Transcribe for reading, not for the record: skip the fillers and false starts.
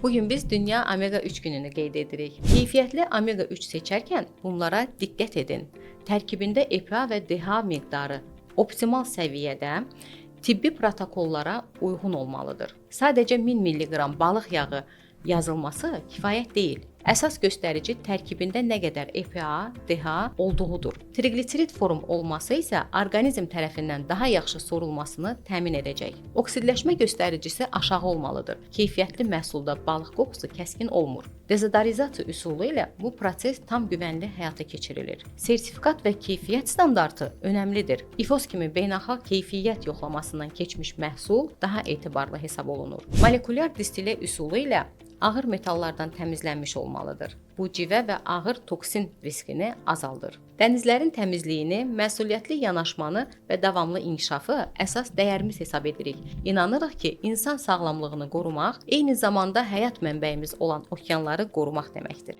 Bu gün biz Dünya Omega 3 gününü qeyd edirik. Keyfiyyətli omega 3 seçərkən bunlara diqqət edin. Tərkibində EPA və DHA miqdarı optimal səviyyədə, tibbi protokollara uyğun olmalıdır. Sadəcə 1000 mq balıq yağı yazılması kifayət deyil. Əsas göstərici tərkibində nə qədər EPA, DHA olduğudur. Triqliserid form olması isə orqanizm tərəfindən daha yaxşı sorulmasını təmin edəcək. Oksidləşmə göstəricisi aşağı olmalıdır. Keyfiyyətli məhsulda balıq qoxusu kəskin olmur. Dezodorizasiya üsulu ilə bu proses tam güvənli həyata keçirilir. Sertifikat və keyfiyyət standartı önəmlidir. IFOS kimi beynəlxalq keyfiyyət yoxlamasından keçmiş məhsul daha etibarlı hesab olunur. Molekulyar distillə üsulu ilə ağır metallardan təmizlənmiş olmalıdır. Bu civə və ağır toksin riskini azaldır. Dənizlərin təmizliyini, məsuliyyətli yanaşmanı və davamlı inkişafı əsas dəyərimiz hesab edirik. İnanırıq ki, insan sağlamlığını qorumaq eyni zamanda həyat mənbəyimiz olan okeanları qorumaq deməkdir.